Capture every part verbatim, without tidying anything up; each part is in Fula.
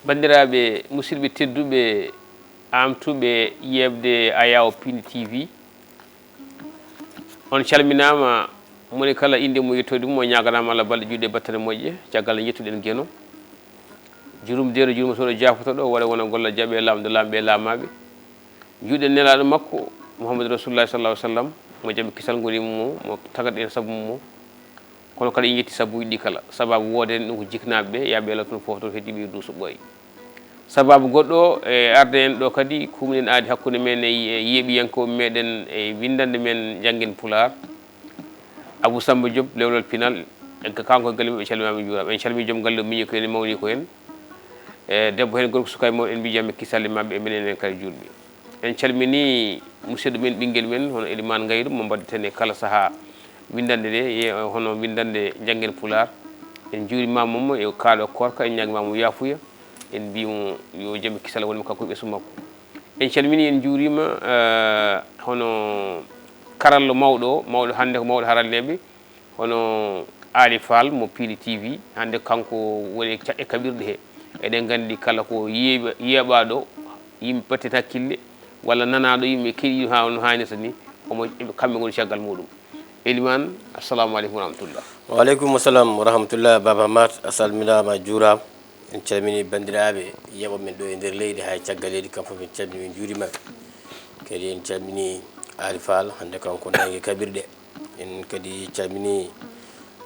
Banndiraaɓe musidɓe tedduɓe, aamtuɓe yeɓde Ayaw Pindi T V, on calminaama, moni kala innde mum e yettoode mum, o ñaaganaama Allah balɗe, juuɗe, battane moƴƴe. Caggal nde njettuɗen Geno, jurum deeɗo, jurum soɗo, jaafotoɗo, waɗa wona golla, jaɓe laamɗo, laamɓe, laamaaɓe. Juuɗe nelaaɗo makko, Muhammadu Rasulullah sallallahu alaihi wasallam, mo jam e kisal ngoni mo, mo tagaɗen sabu mo. Kono kala en yetti sabuuji ɗi kala. Sababu wooden ɗum ko jiknaaɓe ɓe, yaaɓe Allah toon fof toon heddiiɓe e duuso ɓooyi. Sababu goɗɗo e arde en ɗo kadi, kumnen aadi hakkunde men e yeeɓiyankooɓe meɗen e winndande men Janngen Pulaar, Abou Samba Diop, Lewlal Pinal, en ka-, kanko e galle mum, ɓe calminaama, ɓe njuuraama. En calmii joom galle o, miñi ko en, e mawni ko en. E debbo heen, gorko, sukaaɓe mawɓe, en mbii jam e kisalle maɓɓe, e minen en kala juulɓe. En calminii musidɗo men, ɓinngel men, hono Elimane Ngaydo, mo mbaɗeten e kala sahaa winndannde nde, ye-, hono winndannde Janngen Pulaar. En njuurimaama mo e kaaɗo koorka, en ñaagimaama mo yaafuya. En mbii mo yo jam e kisal won mo kanko e ɓesngu makko. En calminii, en njuuriima, eh, hono karallo mawɗo o, mawɗo hannde ko mawɗo haralleeɓe, hono Aali Faal mo Piindi T V, hannde kanko woni e ca-, e kaɓirɗe he. Eɗen nganndi kala ko yeeɓa-, yeeɓaaɗo, yimɓe mbaɗten hakkille, walla nanaaɗo, yimɓe keɗii ɗum haa no haanirta ni, omo, kamɓe ngoni caggal muɗum. Elimane, assalamu aleykum wa rahmatullah. Wa aleykum salam wa rahmatullah, Baaba Maat, a salminaama, a juuraama. En calminii banndiraaɓe yeeɓooɓe men ɗo e nder leydi, haa e caggal leydi, kamɓe fof en calminii, en njuuriima ɓe. Kadi en calminii Aali Faal, hannde kanko nangi kaɓirɗe. En kadi calminii,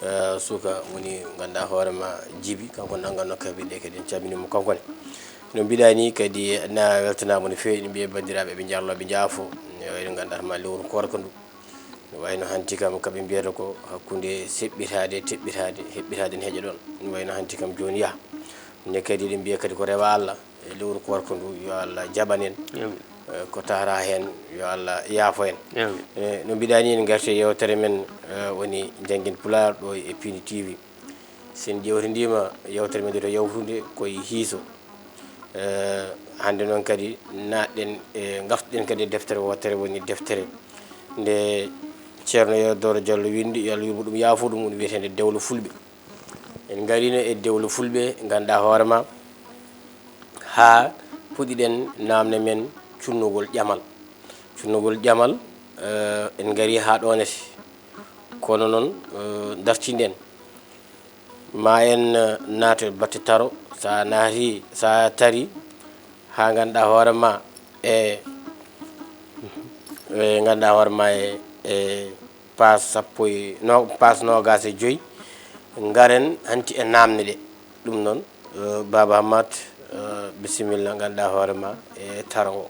eh, suka woni, ngannduɗaa hoore ma, Jibi, kanko nannganno kaɓirɗe, kadi en calminii mo kanko ne. No mbiɗa ni kadi, na weltanaama no feewi, ɗum mbiye banndiraaɓe ɓe njarlo, ɓe njaafo. Yo en ngannduɗaa ma lewru koorka ndu. No wayno hanti kam, kaɓe mbiyata ko hakkunde seɓɓitaade, teɓɓitaade, heɓɓitaade ne heƴa ɗon. No wayno hanti kam jooni yaha. Ne kadi eɗen mbiya kadi ko rewa Allah e lewru koorka ndu, yo Allah jaɓan en. Amin. Eh, ko tahra heen, yo Allah yaafo en. Amin. Eh, no mbiɗa ni, en ngarti e yewtere men, eh, woni Janngen Pulaar ɗo e Piindi T V. So en ƴeewtindiima yewtere men nde to yawtunde ko e hiiso. Eh, hannde noon kadi naatɗen, e ngartuɗen kadi e deftere wootere, woni deftere nde Ceerno Yero Dooro Jallo winndi, yo Allah yurmo ɗum, yaafo ɗum, woni wiyeteende Dewle Fulɓe. En ngariino e Dewle Fulɓe, ngannduɗaa hoore ma, haa puɗɗiɗen naamne men cunnugol ƴamal. Cunnugol ƴamal, eh, en ngarii haa ɗoo nete. Kono noon, eh, dartinɗen. Ma en, eh, naat e batte taro, so a naati, so a tari, haa ngannduɗaa hoore ma e, e ngannduɗaa hoore ma e, e paas sappo e no-, paas noogaas e joy, ngaren hanti e naamne ɗe. Ɗum noon, eh, Baaba Hammat, eh, bisimilla, ngannduɗaa hoore ma e taro ngo.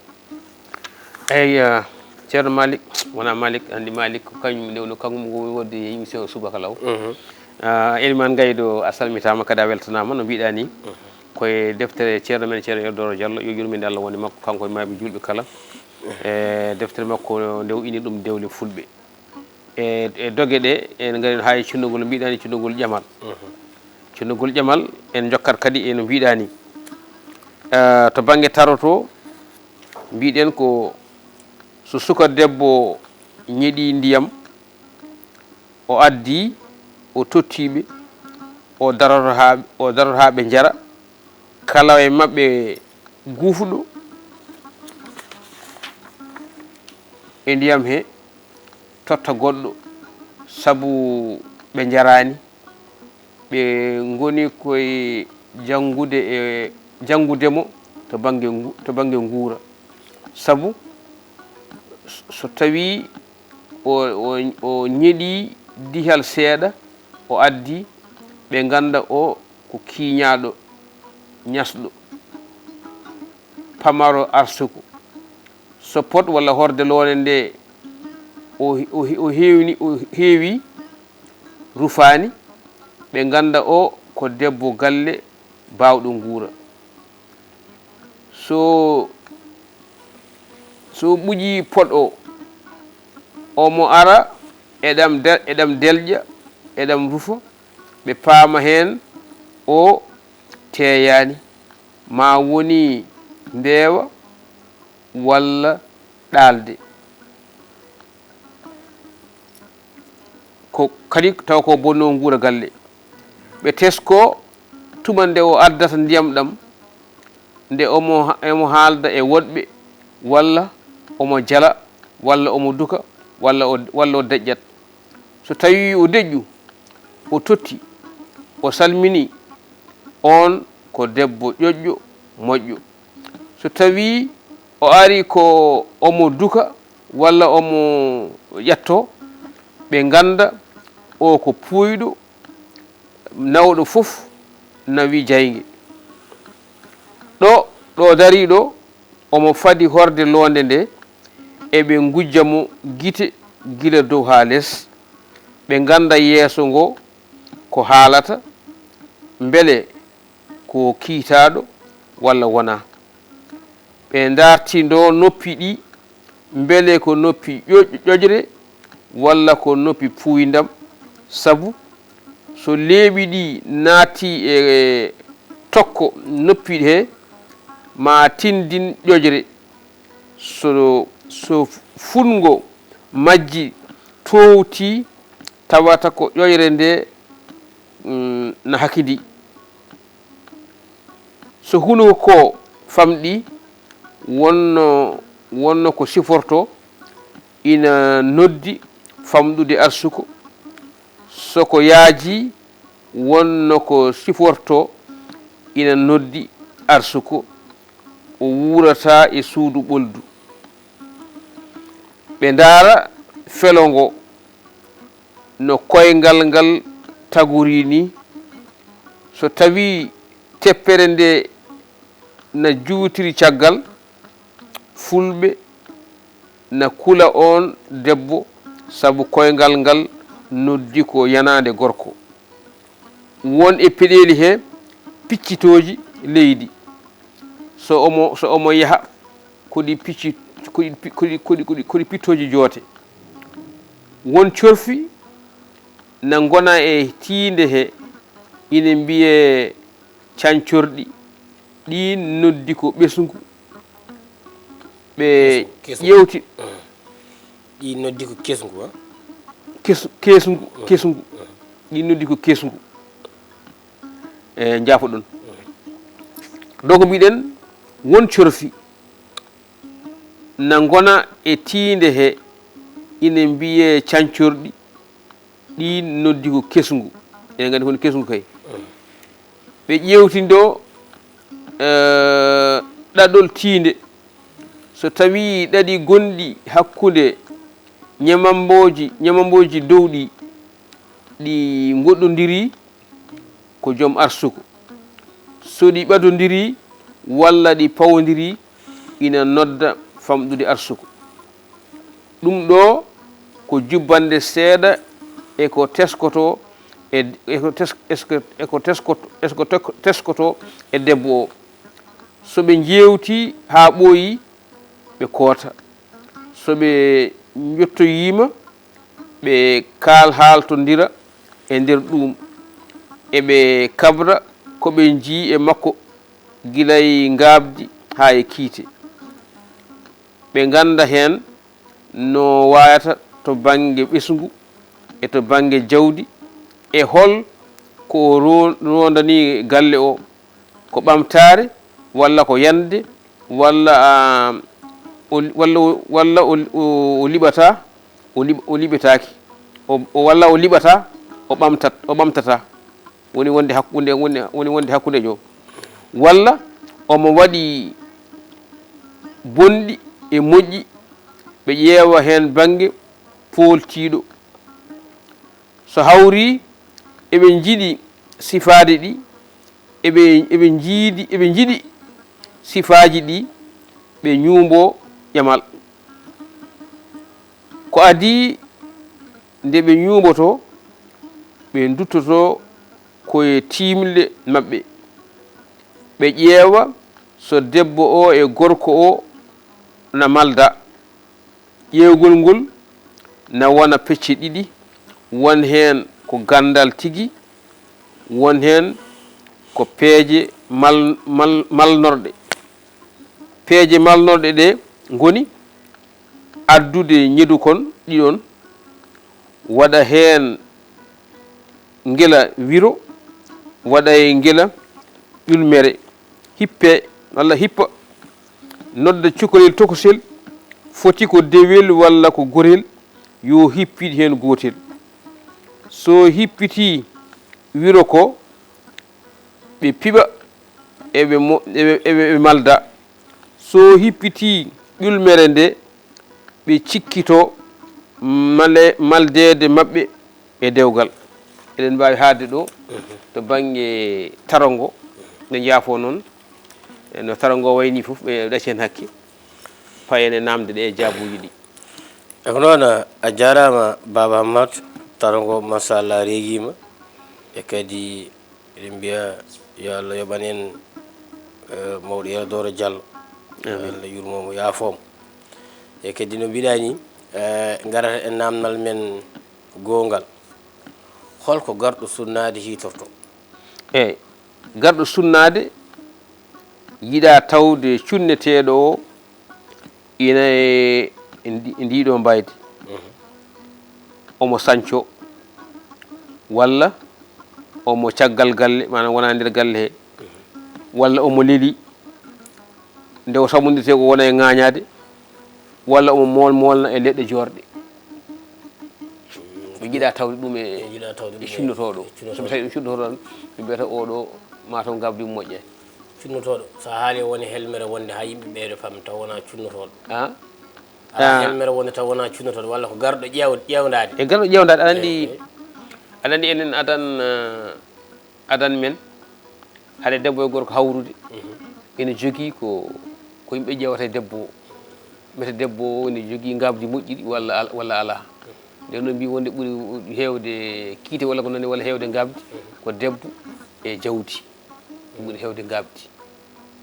Eyi, eh, Ceerno Malik, wonaa Malik, anndi Malik ko kañum ndewno, kanko mo woni wodde émission subaka law. Mhm. Ah, Elimane Ngaydo, a salmitaama, kadi a weltanaama, no mbiɗa ni. Mhm. Ko e deftere Ceerno men, Ceerno Yero Dooro Jallo, yo yurmeende Allah wone makko, kanko e maayɓe juulɓe kala. Mhm. E deftere makko nde o ini ɗum Dewle Fulɓe. E, e doge ɗe, en ngari haa e cunnugol, mbiɗa ni cunnugol ƴamal. Mhm. Cunnugol ƴamal, en njokkat kadi e no mbiɗa ni. Eh, to bannge taro to, mbiɗen ko so suka debbo ñeɗi ndiyam, o addi, o totti ɓe, o daroto haa, o daroto haa ɓe njara, kala e maɓɓe guufuɗo e ndiyam he, totta goɗɗo, sabu ɓe njaraani, ɓe ngoni koye janngude e, janngude mo to bannge ngu-, to bannge nguura. Sabu so tawii o, o, o ñeɗii dihal seeɗa, o addi, ɓe ngannda o ko kiiñaaɗo, ñasɗo, pamaro arsuku. So pot walla horde loone nde o, o, o heewni, o heewi, rufaani, ɓe ngannda o ko debbo galle baawɗo nguura. So, so ɓuuƴi pot o, omo ara, eɗam de-, eɗam delƴa, eɗam rufa, ɓe paama heen o teeyaani, ma woni mbeewa walla ɗaalde. Ko kadi taw ko bonnoowo nguura galle. Ɓe teskoo tuma nde o addata ndiyam ɗam, nde omo, omo haalda e woɗɓe, walla omo jala, walla omo duka, walla o, walla o deƴƴat. So tawii o deƴƴu, o totti, o salminii, oon ko debbo ƴoƴƴo, moƴƴo. So tawii o arii ko omo duka walla omo ƴattoo, ɓe ngannda o ko puuyɗo, nawɗo fof nawi jaynge. Ɗo, ɗo dariiɗo, omo fadi horde loonde nde, eɓe ngujja mo gite gila dow haa les, ɓe ngannda yeeso ngo ko haalata, mbele ko kiitaaɗo walla wonaa. Ɓe ndartindoo noppi ɗi, mbele ko noppi ƴoƴ-, ƴoƴre walla ko noppi puuyndam, sabu so leeɓi ɗi naati e tokko noppi he, ma tindin ƴoƴre. So, so fuɗngo majji toowtii, tawata ko ƴoƴre nde, mm, na hakindii. So hunuko ko famɗii, wonno, wonno ko sifortoo, ina noddi famɗude arsuko. So ko yaajii, wonno ko sifortoo, ina noddi arsuko. O wuurataa e suudu ɓoldu. Ɓe ndaara felo ngo no koyngal ngal tagorii nii. So tawii teppere nde na juutiri caggal, fulɓe na kula oon debbo sabu koyngal ngal noddi ko yanaande gorko. Won e peɗeeli he piccitooji leydi. So omo, so omo yaha, ko ɗi picci-, ko ɗi pi-, ko ɗi, ko ɗi, ko ɗi, ko ɗi pittooji joote. Won corfi na ngona e tiinde he, ina mbiyee cancorɗi, ɗi noddi ko ɓesngu. Ɓe Kesngu, kesngu. Ƴeewti. Ɗi noddi ko kesngu, a? Kes-, kesngu, kesngu. Ɗi noddi ko kesngu. E, njaafoɗon. Donc, mbiɗen, won corfi na ngona e tiinde he, ina mbiyee cancorɗi, ɗi noddi ko kesngu. Eɗen nganndi ko woni kesngu kay. Ɓe ƴeewtindoo, eh, ɗaɗol tiinde. So tawii ɗaɗi gonɗi hakkunde ñamambooji, ñamambooji dow ɗi, ɗi ngoɗɗondirii, ko joom arsuko. So ɗi ɓadondirii walla ɗi pawondirii, ina nodda famɗude arsuko. Ɗum ɗoo ko jubbannde seeɗa e ko teskotoo e, e ko tes-, e ko, e ko teskoto-, e ko tek-, teskotoo e debbo o. So ɓe njeewtii haa ɓooyi, ɓe koota. So ɓe njottoyiima, ɓe kaalhaaltondira e nder ɗuum. Eɓe kabra ko ɓe njii e makko, gila e ngaabdi haa e kiite. Ɓe ngannda heen no waayata to bannge ɓesngu e to bannge jawdi, e hol ko o ro-, roondanii galle o, ko ɓamtaare walla ko yande, walla, ah, o, walla o, walla o, o, o liɓataa, o liɓ-, o liɓetaaki, o, o, walla o liɓataa, o ɓamtat-, o ɓamtataa. Woni wonde hakkunde, woni, woni wonde hakkundeejo. Walla omo waɗi bonɗi e moƴƴi, ɓe ƴeewa heen bannge pooltiiɗo. So hawrii, eɓe njiɗi sifaaji ɗi, eɓe, eɓe njiidi, eɓe njiɗi sifaaji ɗi, ɓe ñuumboo ƴamal. Ko adii nde ɓe ñuumbotoo, ɓe nduttotoo ko e tiimle maɓɓe. Ɓe ƴeewa so debbo o e gorko o na malda. Ƴeewgol ngol na wona pecce ɗiɗi, won heen ko ganndal tigi, won heen ko peeje mal-, mal-, malnorɗe. Peeje malnorɗe ɗe ngoni addude ñedukon ɗiɗon, waɗa heen Ngila wiro, waɗay ngila ƴulmere, hippe, walla hippa, nodda cukalel tokosel, foti ko dewel walla ko gorel, yo hippiɗ heen gootel. So hippitii wiro ko, ɓe piɓa, eɓe mo-, eɓe, eɓe, eɓe malda. So hippitii ƴulmere nde, ɓe cikkito male-, maldeede maɓɓe e dewgal. Eɗen mbaawi haalde ɗo to bannge tarongo, ɓe njaafo noon, e no tarongo wayni fof, ɓe ɗaci heen hakke. Payen e naamde ɗe e jaabuuji ɗi. E ko noon, a jaaraama, Baaba Hammat, tarongo, machallah, reegiima. E kadi eɗen mbiya yo Allah yoɓan en, eh, mawɗo Yero Dooro Diallo. Amin. Allah yurmoo mo, yaafoo mo. E kadi no mbiɗaa ni, eh, ngarata e naamnal men goongal. Holko garɗo sunnaade hiitorto? Eey, garɗo sunnaade yiɗaa tawde cunneteeɗo o ina e ndi-, ndiɗo mbaydi. Mhm. Omo sañco, walla omo caggal galle, maanaam wonaa nder galle he, walla omo leli, nde o samondirtee ko wona e ŋaañaade, walla omo mool-, moolna e leɗɗe joorɗe. Ɓe njiɗaa tawde ɗum e, ɓe njiɗaa tawde e ɗum e cunnotooɗo. E cunnotooɗo. So ɓe tawi ɗum cunnotooɗo tan, ɓe mbiyata oɗo maa taw ngabdi mum moƴƴaani. Cunnotooɗo, so a haali woni helmere wonde haa yimɓe ɓeeɗo fam taw wonaa cunnotooɗo. Ah? Alaa, ah, helmere wonde taw wonaa cunnotooɗo, walla ko garɗo ƴeew-, ƴeewndaade. E garɗo ƴeewndaade, aɗa anndi, eey, eey, aɗa anndi enen adan, eh, adan men, hade debbo e gorko hawrude, mhm, ene jogii ko, ko yimɓe ƴeewata e debbo o. Mbiyata debbo o ene jogii ngabdi moƴƴiri walla al-, walla alaa. Nden noon mbii wonde ɓuri heewde kiite walla ko noon, walla heewde ngabdi, mhm, ko debbo e jawdi. Ɗum ɓuri heewde ngabdi.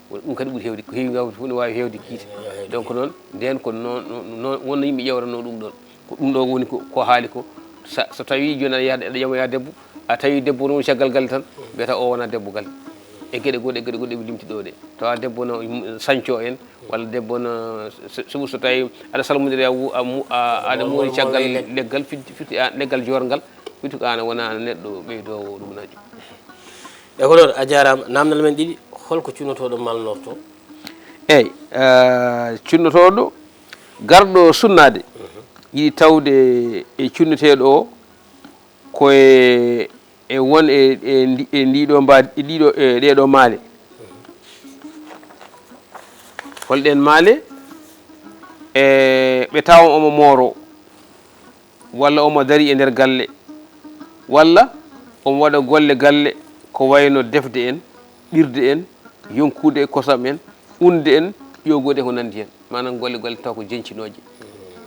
Woni ɗum kadi ɓuri heewde, ko heewi ngabdi fof ne waawi heewde kiite. Ene waawi heewde kiite. Donc noon, ndeen ko noon, noon, noon wonno yimɓe ƴeewratnoo ɗum ɗoon. Ko ɗum ɗo woni ko, ko haali ko. Sa-, so tawii jooni aɗa yaha, aɗa ƴamoya debbo, a tawii debbo noon caggal galle tan, mbiyata o wonaa debbo galle. E geɗe goɗɗe, geɗe goɗɗe ɓe limti ɗo ɗe. Tawa debbo no, mm, sañco en, walla debbo no, so, so, so tawii aɗa salmondira, a wu-, a mu-, a, aɗa mooli caggal leggal, firti, firti a, leggal joorngal, firti ko aan a wonaa neɗɗo ɓeydoowo ɗum najo. E ko ɗoon, a jaaraama. Naamnal men ɗiɗi, holko cunnotooɗo malnorto? Eey, eh, cunnotooɗo, garɗo sunnaade, mhm, yiɗi tawde e cunneteeɗo o ko e, e won e, e ndi-, e ndiɗo mbaadi, e ɗiɗo, e ɗeɗo maale. Holɗen maale? E, ɓe tawa omo mooro. Walla omo darii e nder galle, walla omo waɗa golle galle ko wayno defde en, ɓirde en, yonkude e kosam en, unde en, ƴogoyde e ko nanndi heen. Maanaam golle, golle taw ko jeñcinooje.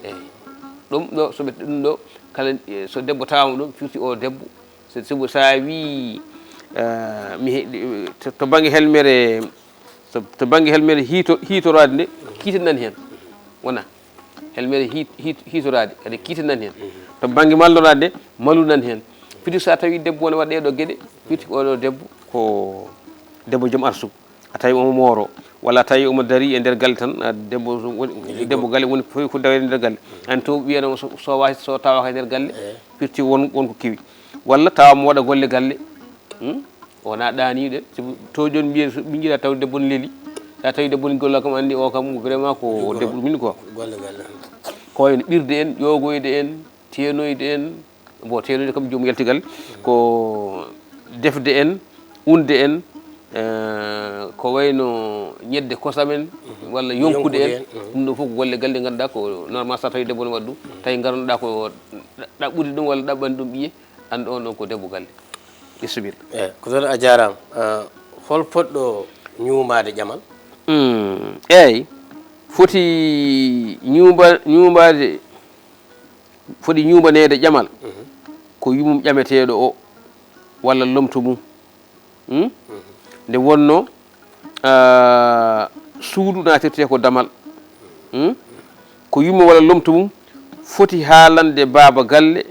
Eey. Ɗum ɗo, so ɓe, ɗum ɗo, kala, eh, so debbo tawaama ɗum, firti o debbo. So, so, so a wii, eh, mi he-, to, to bannge helmere, so, to bannge helmere hiito-, hiitoraade nde, kiite nani heen. Wona. Helmere hiit-, hiit-, hiitoraade, kadi kiite nan heen. To bannge malloraade nde, malu nan heen. Firti so a tawii debbo ne waɗa ɗee ɗoo geɗe, firti ko oɗo debbo ko debbo joom arsugu. A tawi omo mooro, walla a tawi omo darii e nder galle tan, a, debbo woni, debbo galle woni fof ko darii e nder galle. Aan to wiyata mo so, so wa-, so tawaaka e nder galle, firti won, won ko kewi. Walla tawa mo waɗa golle galle. Hmm? Wonaa ɗaaniiɗo en, sibu to jooni mbiyen so ɓe njiɗaa taw debbo ne leli. So a tawi debbo ne golla kam, anndi o kam vraiment ko debbo ɗum min quoi. Golle galle. Ko wayno ɓirde en, ƴoogoyde en, teenoyde en, bon, teenoyde kam joom yaltigal, ko defde en, unde en, eh, ko wayno ñedde kosam en, walla yonkude en. Yonkude en, mhm. Ɗum ɗo fof ko golle galle ɗe ngannduɗaa ko normal so a tawi debbo ne waɗa ɗum, tawi ngarnoɗaa ko ɗa-, ɗaɓɓude ɗum walla ɗaɓɓande ɗum ɓiye, aan ɗo on ɗon ko debbo galle. Bismilla. Eey, ko toon a jaaraama. Ah, hol poɗɗo ñuumaade ƴamal? Mm, eey, foti ñuuba-, ñuubaade, foti ñuubaneede ƴamal, mhm, ko yummum ƴameteeɗo o, walla lomto mum. Hmm? Mhm. Nde wonnoo, ah, suudu naatirtee ko damal. Hmm? Ko yumma walla lomto mum foti haalande baaba galle,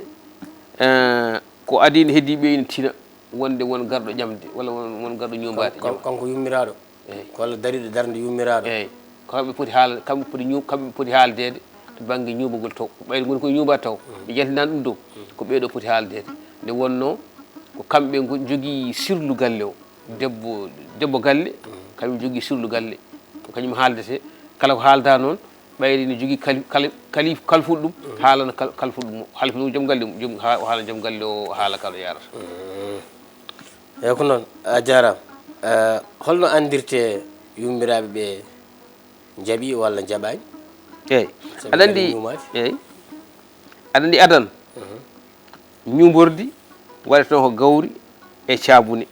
eh, ko adii nde heddii ɓe ina tina, wonde won garɗo ƴamde, walla won, won garɗo ñuumbaade. Kan-, kan-, kanko yummiraaɗo. Eey. Ko walla dariiɗo darnde yummiraaɗo. Eey. Ko kamɓe poti haal-, kamɓe poti ñuu-, kamɓe poti haaldeede to bannge ñuumagol taw. Ɓayde ngoni koye ñuumbaade taw. Mm. Ɓe jaltinani ɗum dow. Mm. Ko ɓee ɗoo poti haaldeede. Nde wonnoo, Ko kamɓe ngo jogii sirlu galle o. Debbo, debbo galle, kañum jogii sirlu galle. Ko kañum haaldete. Kala ko haalda noon, ɓayri ne jogii kali-, kali-, kali-, kalfuɗo ɗum, haalana kal-, kalfuɗo ɗum. Halfuɗo ɗum joom galle mum, joom, haa, o haalana joom galle o haala kala yarata. Eeyi, ko noon. A jaaraama. Eh, holno anndirtee yummiraaɓe ɓe njaɓii walla njaɓaani? Eeyi. Sabi aɗa anndi, ñuumaade? Eeyi. Aɗa anndi adan, ñuumbordi waɗetee ko gawri e caabune.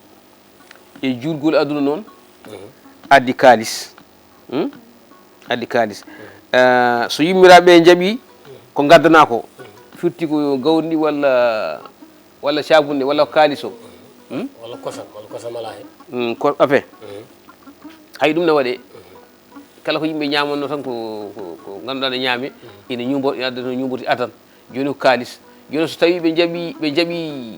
E juutgol aduna noon, addi kaalis. Hmm? Addi kaalis. Eh, so yummiraaɓe ɓe njaɓii ko ngaddanaa ko, firti ko gawri ndi walla, walla caabune walla ko kaalis o. Hmm? Walla kosam, walla kosam alaa heen. Hmm, ko afe. Hay ɗum ne waɗee. Kala ko yimɓe ñaamanno tan ko, ko, ko ngannduɗaa ne ñaame, ina ñuumbo-, ina addana ñuumbordi adan. Jooni ko kaalis. Jooni so tawii ɓe njaɓii, ɓe njaɓii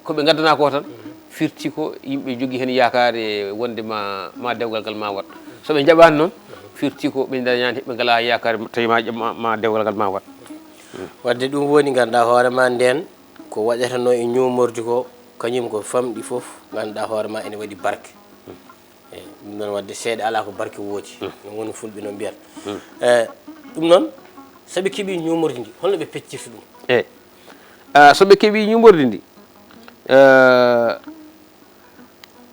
ko ɓe ngaddanaa ko tan, firti ko yimɓe njogii heen yaakaare wonde ma, ma dewgal ngal ma waɗ. So ɓe njaɓaani noon, firti ko ɓe ndañaani, ɓe ngalaa yaakaare tawi ma, ma, ma dewgal ngal ma waɗ. Waɗde ɗum woni, ngannduɗaa hoore ma ndeen, ko waɗetenoo e ñuumordi ko, kañum ko famɗi fof, ngannduɗaa hoore ma ene waɗi barke. Eeyi, ɗum noon waɗde seeɗa alaa ko barke woodi. No woni fulɓe noon mbiyata. Eeyi, ɗum noon, so ɓe keɓii ñuumordi ndi, holno ɓe peccirta ɗum? Eeyi. Ah, so ɓe keɓii ñuumordi ndi, eh,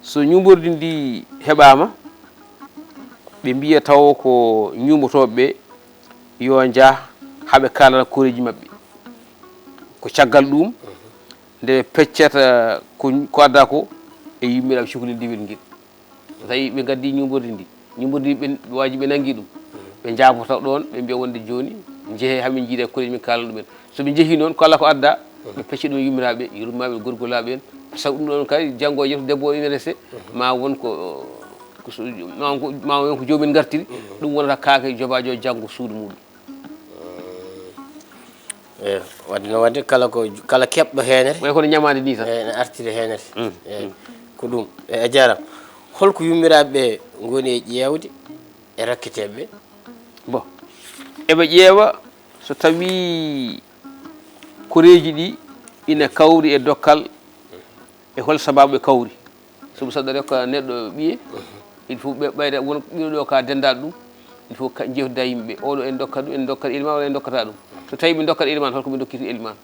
so ñuumordi ndi heɓaama, ɓe mbiya tawo ko ñuumbotooɓe ɓe yo njah haa ɓe kaalana koreeji maɓɓe. Ko caggal ɗum, nde ɓe peccata ko, ko adda ko e yummiraaɓe cukalel diwel ngel. So tawii ɓe ngaddii ñuumbordi ndi, ñuumbordi ndi ɓe waaji ɓe nanngi ɗum, ɓe njaabota ɗoon, ɓe mbiya wonde jooni, njehee haa min njiida e koreeji min kaalana ɗumen. So ɓe njehii noon, kala ko adda, ɓe pecca ɗum e yummiraaɓe, yurmaaɓe, gorgolaaɓe en. Sabu ɗum ɗoon kadi, janngo e yeeso debbo o ina rese, ma won ko, ko so, ma won ko, ma won ko joomum en ngartiri, ɗum wonata kaake jobaajo janngo suudu muɗum. Eeyi, waɗde no waɗde kala ko, kala keɓɗo heenere. Wayi kono ñamaande nii tan. Eeyi, ene artiri heenere. Eeyi, ko ɗum. Eeyi, a jaaraama. Holko yummiraaɓe ɓe ngoni e ƴeewde e rakketeeɓe ɓe? Bon, eɓe ƴeewa so tawii koreeji ɗi ina kawri e dokkal e hol sabaabu ɓe kawri. Sabu so aɗa rokka neɗɗo ɓiye, il faut ɓe ɓayra won ɓiɗo ɗo ka denndaɗo ɗum, il faut ka jewtida yimɓe ɓe, oɗo en dokkat ɗum, en dokkat eliman, oɗo en dokkata ɗum. So tawi ɓe dokkat eliman, holko ɓe dokkiti eliman?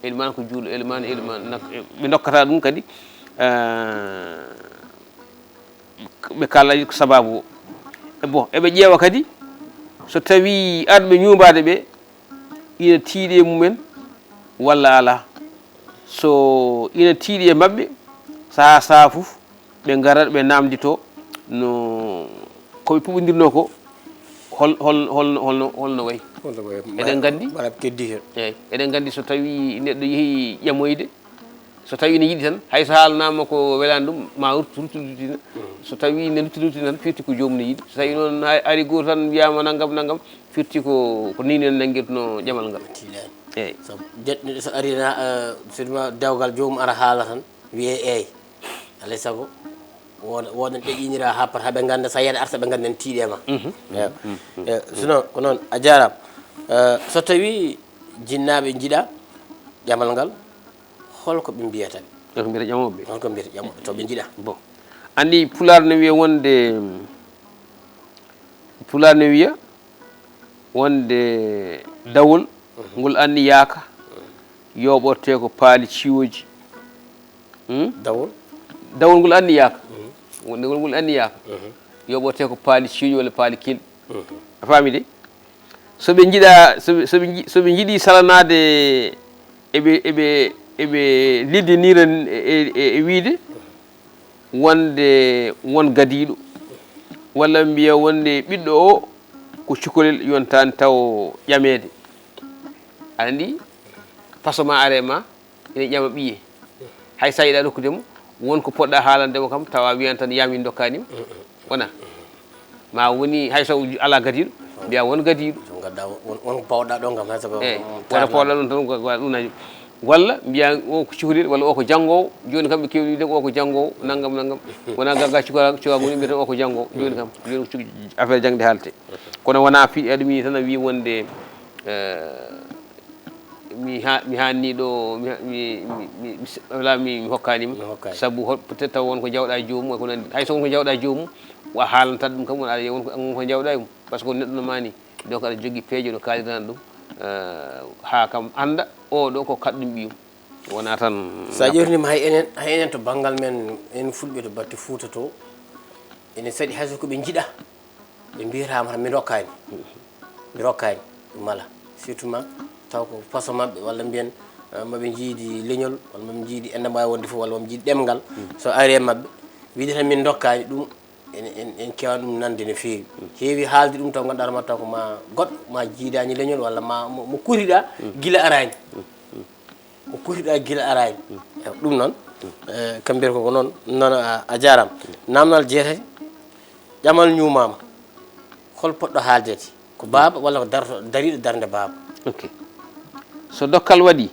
Eliman ko juulo, eliman, eliman, nak-, ɓe dokkata ɗum kadi, eh, ɓe kala ko sababu o. E bon, eɓe ƴeewa kadi so tawi arɓe ñuubaade ɓe, ina tiiɗi e mumen walla alaa. So ina tiiɗi e maɓɓe, sahaa sahaa fof, ɓe ngarat, ɓe naamnditoo no ko ɓe puɓondirnoo ko, hol, hol, holno, holno, holno wayi. Holno wayi? Eɗen nganndi, mbaɗa ko keddii heen. Eeyi, eɗen nganndi so tawii neɗɗo yehii ƴamoyde, so tawii ina yiɗi tan, hay so haalanaama ko welaani ɗum, ma ruttu, ruttu, ruttina. So tawii ina lutti, lutti tan, firti ko joomum ina yiɗi. So tawii noon hay ari gooto tan wiyaama nanngam, nanngam, firti ko, ko nii noon nanngirtunoo ƴamal ngal. Tiiɗaani. Eeyi. Sabu jeɗɗo so arii na, eh, so ɗum dewgal joomum ara haala tan, wiyee eeyi. Alaa e sago, wooda, wooda ɓe ƴiiñira haa pat, haa ɓe ngannda, so a yiyii aɗa arta, ɓe ngannda ene tiiɗi e ma. Eeyi. Eeyi, sinon, ko noon, a jaaraama. Eh, so tawii jinnaaɓe njiɗaa ƴamal ngal, holko ɓe mbiyata ɓe? Holko mbiyata ƴamooɓe? Holko mbiyata ƴamooɓe, to ɓe njiɗaa? Bon. Anndi Pulaar ne wiya wonde, Pulaar ne wiya wonde dawol ngol anniyaaka yooɓortee ko paali ciwooji. Hmm? Dawol? Dawol ngol anniyaaka. Wonde ngol, ngol anniyaaka. Yooɓortee ko paali ciwooji walla paali kelɗi. A faami de? So ɓe njiɗaa, so ɓe, so ɓe nji-, so ɓe njiɗii salanaade, eɓe, eɓe, eɓe liddinira e, e, e wiyde wonde won gadiiɗo, walla mbiya wonde ɓiɗɗo o ko cukalel, yontaani taw ƴameede. Aɗa anndi, paso ma are ma, ina ƴama ɓiye. Hay so a yiɗaa rokkude mo, won ko poɗɗaa haalande mo kam, tawa wiyan tan, "Yaa min ndokkaani ma." Wona? Ma woni, hay so alaa gadiiɗo, mbiya, "Won gadiiɗo." So ngadda won, won ko pawɗaa ɗon kam, hay so ko, eeyi, won ko pawɗaa ɗon tan, ko, ko ɗum naji. Walla mbiya, "O ko cukalel," walla, "O ko janngoowo." Jooni kam ɓe keewi wiide, "O ko janngoowo," nanngam, nanngam. Wona ga, ga cuka-, cukaagu woni, mbiyata, "O ko janngoowo." Jooni kam, jooni ko cuk-, affaire jaŋde haalte. Kono wona fi-, aɗa miñi tan a wii wonde, eh, mi ha mi hanni ɗo mi ha- mi mi mi mi s- wala mi mi hokkani ma. Mi hokkani. Sabu hol peut-être taw won ko jawɗa joomum ko nandi hay so won ko jawɗa joomum wa haalantat ɗum kam won aɗa won ko won ko jawɗa e mum. Par ce que neɗɗo no mani donc aɗa jogii peejo no kaalirana ɗum. Eh, ha kam annda o ɗo ko kaɗɗum ɓiyum wona tan. So a ƴeewtinima hay enen hay enen to banngal men en fulɓe to batte fuuta to ene saɗi hay so ko ɓe njiɗa ɓe mbiyatama tan mi rokkani mi rokkani ɗum ala surtout ma taw ko façon maɓɓe walla mbiyen eh, maɓe jiidi leñol walla maɓe jiidi enda mbawi wonde fof walla maɓe jiidi ɗemgal so ari e maɓɓe wiide tan min dokkani ɗum en en en kewan ɗum nande no feewi heewi haalde ɗum taw ganduɗa ma taw ko ma goɗɗo ma jiidani leñol walla ma mo mo kuriɗa gila arani ko kuriɗa gila arani ewa ɗum noon eh, kam mbiyata koko noon noon a- a jarama namdal jeetati ƴamal ñuumama hol poɗɗo haaldede ko baaba walla ko darto dariɗo darde baaba ok so dokkal waɗi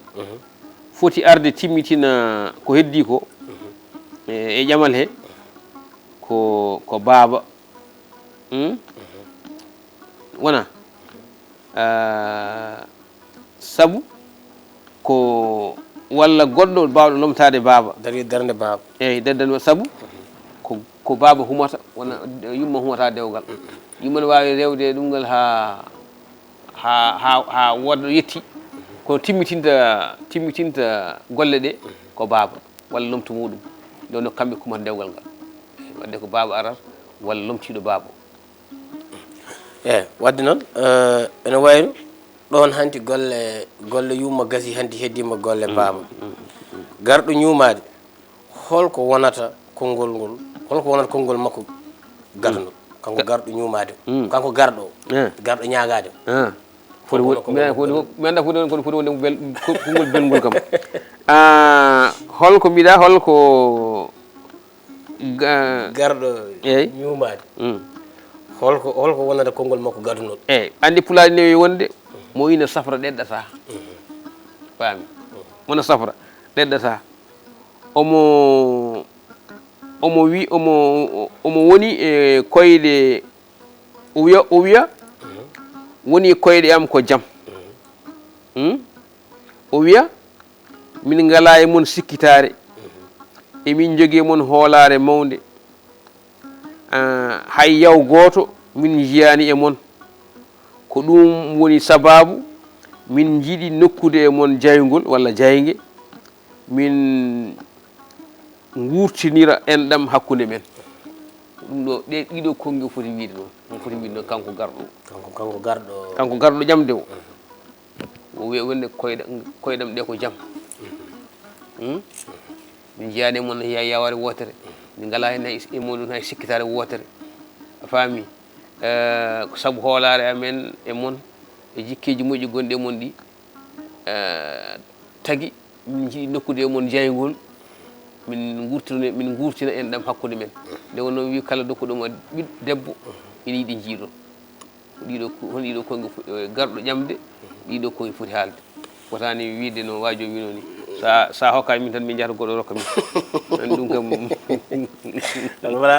foti arde timmitina ko heddi ko e e ƴamal he ko ko baaba hmm? Wona Ah, sabu ko walla goɗɗo baawɗo lomtaade baaba dari darnde baaba eyyi daddanoo sabu ko ko baaba humata wona yumma humata dewgal yumma ne waawi rewde ɗum ngal haa haa haa haa woodɗo yetti kono timmitinta timmitinta golle ɗe ko baaba walla lomto muɗum nde wonno kamɓe kumata dewgal ngal wadde ko baaba arat walla lomtiiɗo baaba o eyi wadde noon ene wayno ɗon hanti golle golle yumma gasi hanti heddima golle baaba garɗo ñuumaade holko wonata konngol ngol holko wonata konngol makko gadano kanko garɗo ñuumaade kanko garɗo o garɗo ñaagaade o foti won mi anda foti won kono foti wonde konngol belngol kam holko mbiɗa holko garɗo eyyi ñuumaade holko holko wonata konngol makko gadunol eyyi andi pulaar newi wonde mo ina safra ɗeɗɗata faami wona safra ɗeɗɗata omo omo wi omo omo woni e koyɗe o wiya o wiya woni koyɗe am ko jam o wiya min ngala e mon sikkitaare emin njogii e mon hoolaare mawnde hay yaw gooto min njiyaani e mon ko ɗum woni sabaabu min njiɗi nokkude e mon jayngol walla jaynge min nguurtinira enɗam hakkunde men ɗum ɗo ɗe ɗiɗo konngi foti wiide noon foti wiide noon kanko garɗo kanko kanko garɗo kanko garɗo ƴamde o o wiya wonde koyɗam koyɗam ɗe ko jam min jeyaani e mon hay yaware wootere min ngala hen hay e muɗum hay sikkitaare wootere a faami ko sabu hoolaare amen e mon e jikkeeji moƴƴi gonɗi e mon ɗi tagi min jiɗi nokkude e mon jayngol min gurtina min gurtina en ɗam hakkunde men nde wonno wi kala dokkuɗoma ɓiɗɗo debbo ina yiɗi jiiɗo ɗiɗo hono ɗiɗo koye garɗo ƴamde ɗiɗo koye foti haalde fotani wiide no wajo wino ni sa sa hokka min tan min jahata goɗɗo rokka min an ɗum kam wala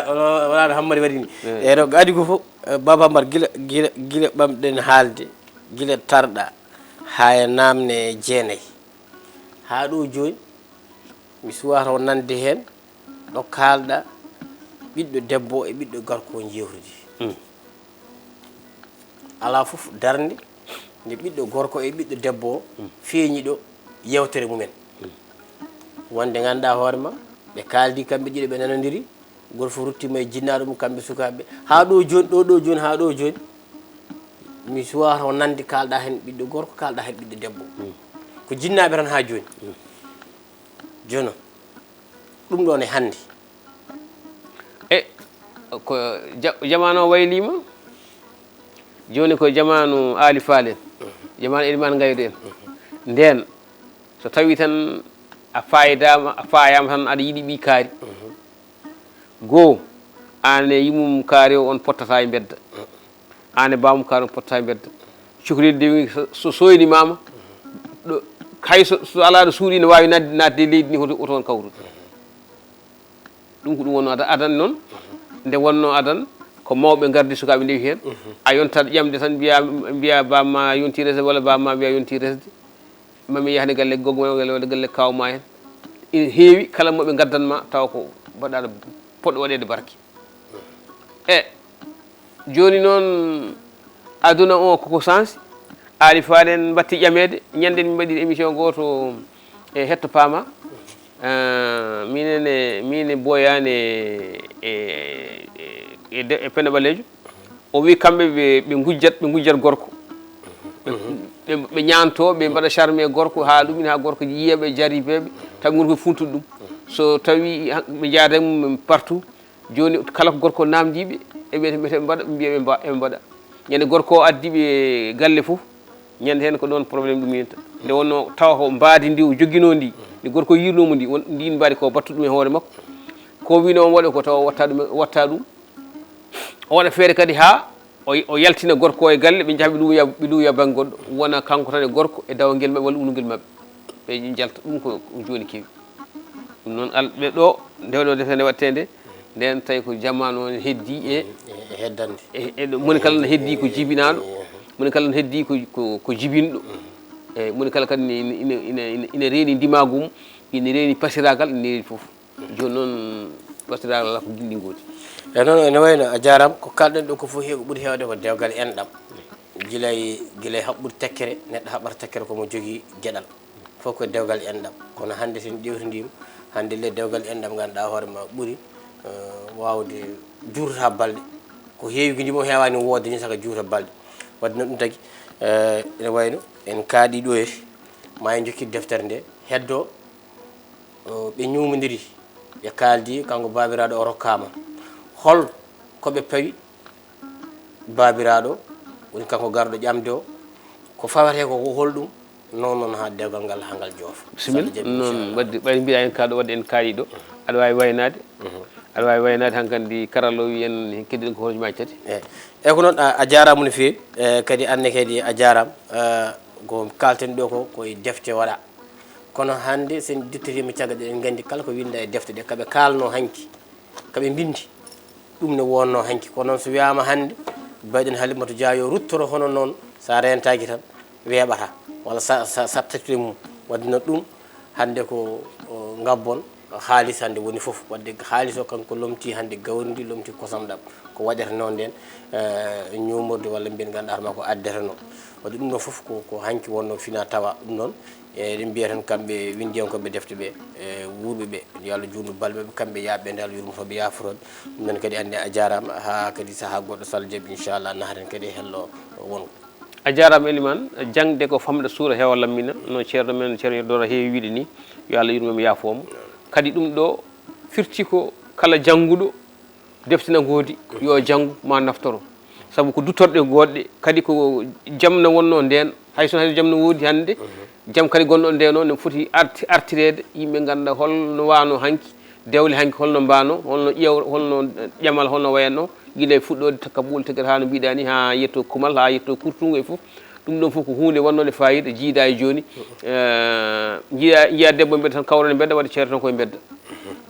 wala hammadi waɗi ni eyyi ɗo adi ko fof baba mbar gila gila gila ɓamɗen haalde gila tarɗa haya namne jeenayi haa ɗo jooni mi suwata o nande heen ɗo kaalɗa ɓiɗɗo debbo e ɓiɗɗo garko o jeewtidi alaa fof darnde nde ɓiɗɗo gorko e ɓiɗɗo debbo o feeñi ɗo yewtere mumen wonde ngannduɗaa hoore ma ɓe kaaldi kamɓe ɗiɗo ɓe nanondiri goto fof ruttima e jinnaaɗo mum kamɓe sukaaɓe haa ɗo jooni ɗo ɗo jooni haa ɗo jooni mi suwata o nande kaalɗa heen ɓiɗɗo gorko kaalɗa heen ɓiɗɗo debbo ko jinnaaɓe tan haa jooni jono ɗum ɗon e hannde e ko jamaanu o waylima jooni ko jamaanu aali faalen jamaanu elimaan ngaydu en ndeen so tawi tan a fayidama a fayama tan aɗa yiɗi ɓi kaari goo aan e yumum kaari o on pottata e mbedda aan e bamum kaari on pottata e mbedda cukalel dewi so soynimama ɗo hay so so ala ɗo suuɗi ne wawi nadde nadde e leydi ni hoto oto on kawrude ɗum ko ɗum wonno adan adan noon nde wonno adan ko mawɓe gardi sukaɓe ndewi hen a yontat ƴamde tan mbiya mbiya bamma yonti resde walla bamma mbiya yonti resde Mami yahde galle goggo ma, galle, galle kaaw ma en. Ina heewi kala mo ɓe ngaddan ma, tawa ko mbaɗaɗo poɗɗo waɗeede barke. E jooni noon, aduna o koko sansi. Aali Faal en mbatti ƴameede. Ñande min mbaɗi émission gooto e Hetto Paama. Eh, minen e, min e Boyani e, e, e, e de-, e Penda Ɓaleejo. O wi kamɓe ɓe, ɓe ngujjat, ɓe ngujjat gorko. Ɓe, ɓe, ɓe ñaanto, ɓe mbaɗa charme gorko, haa ɗum ina haa gorko yiya ɓe, jaribeeɓe, tawi ngoni koye funtude ɗum. So tawi ha-, ɓe njaada e mum partout, jooni kala ko gorko namdiiɓe, eɓe, eɓe mbaɗa, ɓe mbiya ɓe mba-, eɓe mbaɗa. Ñande gorko o addi ɓe galle fof, ñande heen ko ɗoon problème ɗum yinta. Nde wonno tawa ko mbaadi ndi o joginoo ndi, ndi gorko o yiirnoo mo ndi, won, ndiin mbaadi ko battu ɗum e hoore makko. Ko wino on waɗa ko tawa o watta ɗum, o watta ɗum. O waɗa feere kadi haa o, o yaltina gorko o e galle, ɓe njaha ɓe luwoya, ɓe luwoya bannge goɗɗo. Wona kanko tan e gorko e dawangel maɓɓe walla unugel maɓɓe. Ɓe njalta ɗum ko, ko jooni kewi. Ɗum noon al-, ɓe ɗo, nde ɗo defte nde waɗtee nde, nden tawi ko jamaanu o ne heddi e, e, e heddande. E, e ɗo, moni kala ne heddi ko jibinaaɗo, moni kala ne heddi ko, ko, ko jibinɗo. E moni kala kadi ne ina, ina, ina, ina reeni ndimaagu mum, ina reeni pasiraagal, ina reeni fof. Jooni noon, pasiraagal alaa ko gilɗi ngoodi. E noon, ene wayno a jaaraama, ko kaalɗen ɗo ko fof heewi, ko ɓuri heewde ko dewgal enɗam. Gila e, gila e haɓɓude tekkere, neɗɗo haɓɓata tekkere ko mo jogii geɗal. Fof ko dewgal enɗam. Kono hannde so en ƴeewtindiima, hannde le dewgal enɗam ngannduɗaa hoore ma ɓuri, eh, waawde juutude haa balɗe. Ko heewi ko ndimo heewaani woodde ni saka juuta balɗe. Wadde noon ɗum tagi, eh, ene wayno en kaaɗi ɗo he, ma en njokkit deftere nde, heddo, eh, ɓe ñuumondiri, ɓe kaaldi, kanko baabiraaɗo o rokkaama. Hol ko ɓe pawi? Baabiraaɗo woni kanko garɗo ƴamde o, ko fawetee ko, ko holɗum? Noon, noon haa dewgal ngal, haa ngal joofa. Bisimilla. Sall Jabi, noon inchallah. Wadde, ɓay mbiɗa en kaaɗo, wadde en kaaɗi ɗo. Aɗa waawi waynaade. Mhm. Aɗa waawi waynaade han kandi karallo wi en, keddiɗen ko hooreeji ma tati. E, e ko noon, a, a jaaraama no feewi. E, kadi anne kadi a jaaraama. E, ko kaalten ɗo ko, ko e defte waɗa. Kono hannde, so en duttiima caggal ɗe, en nganndi kala ko winnda e defte ɗe, kaɓe kaalno hanki, kaɓe mbinndi. Ɗum ne wonno hanki. Kono noon so wiyaama hannde, mbayɗen Halimatu Dia yo ruttoro hono noon, sa rentaaki tan, weeɓata. Walla sa, sa, sa tatude mum. Wadde noon ɗum, hannde ko, o, ngabbon, haalis hannde woni fof. Wadde haalis o kanko lomti hannde gawri ndi, lomti kosam ɗam. Ko waɗata noon nden, eh, ñuumorde walla mbiyen ngannduɗaa ma ko addata noon. Wadde ɗum ɗo fof ko, ko hanki wonno fina tawa. Ɗum noon, eɗen mbiya tan kamɓe winndiyankooɓe defte ɓe, e wuurɓe ɓe, yo Allah juutnu balɓe ɓe, kamɓe yaaɓe nde Allah yurmoto ɓe, yaaforo ɓe. Ɗum noon kadi anne a jaaraama, haa kadi sahaa goɗɗo so Allah jaɓi, inchallah, nahaten kadi e hello wongo. A jaaraama Elimaan, jaŋde ko famɗa suura heewa lammina, no ceerno men, ceerno Yero Doro heewi wiide ni, yo Allah yurmo mo, yaafoo mo. Kadi ɗum ɗo firti ko kala jannguɗo defte na ngoodi, yo janngu ma naftoro. Sabu ko duttorɗe goɗɗe, kadi ko jam na wonno ndeen, hay so hay jam no woodi hannde, jam kadi gonɗo ndeen o ne foti arti-, artireede, yimɓe ngannda hol no waano hanki, dewle hanki hol no mbaano, hol no ƴeew-, hol no ƴamal, hol no wayatno, gila e fuɗɗoode takka ɓuule tekkere haa no mbiɗa ni, haa yetto kumal, haa yetto kurtungu e fof. Ɗum ɗon fof ko huunde wonnode faayiida, jiida e jooni. Eh, njiya, njiya debbo mbedda tan kawrane mbedda, waɗa ceere tan koye mbedda.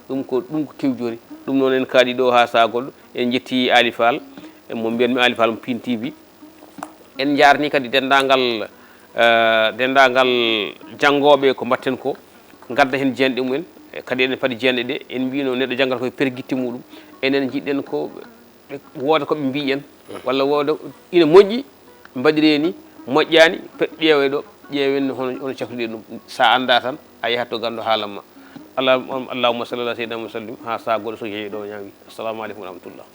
Ɗum ko, ɗum ko kew jooni. Ɗum noon en kaaɗi ɗo haa sahaa goɗɗo. En njetti Aali Faal, e mo mbiyanmi Aali Faal mo Pin T V. En njaarni kadi denndaangal, eh, denndaangal janngooɓe ko mbaɗten ko, ngadda heen jeenɗe mumen. E kadi eɗen paɗi jeenɗe ɗe, en mbiino neɗɗo janngata koye pergitte muɗum. Enen njiɗɗen ko ɓe wooda ko ɓe mbiy en, walla wooda ina moƴƴi, mbaɗiree ni, moƴƴaani, pe-, ƴeewee ɗo, ƴeewen hono, hono cakruɗen ɗum. Sa annda tan, a yahat to ganndo haalan ma. Allah, Allahumma salli ala sayyidina Muhammad wa sallim, haa sahaa goɗɗo so yehi ɗo ñaawi. Assalamu aleykum wa rahmatullah.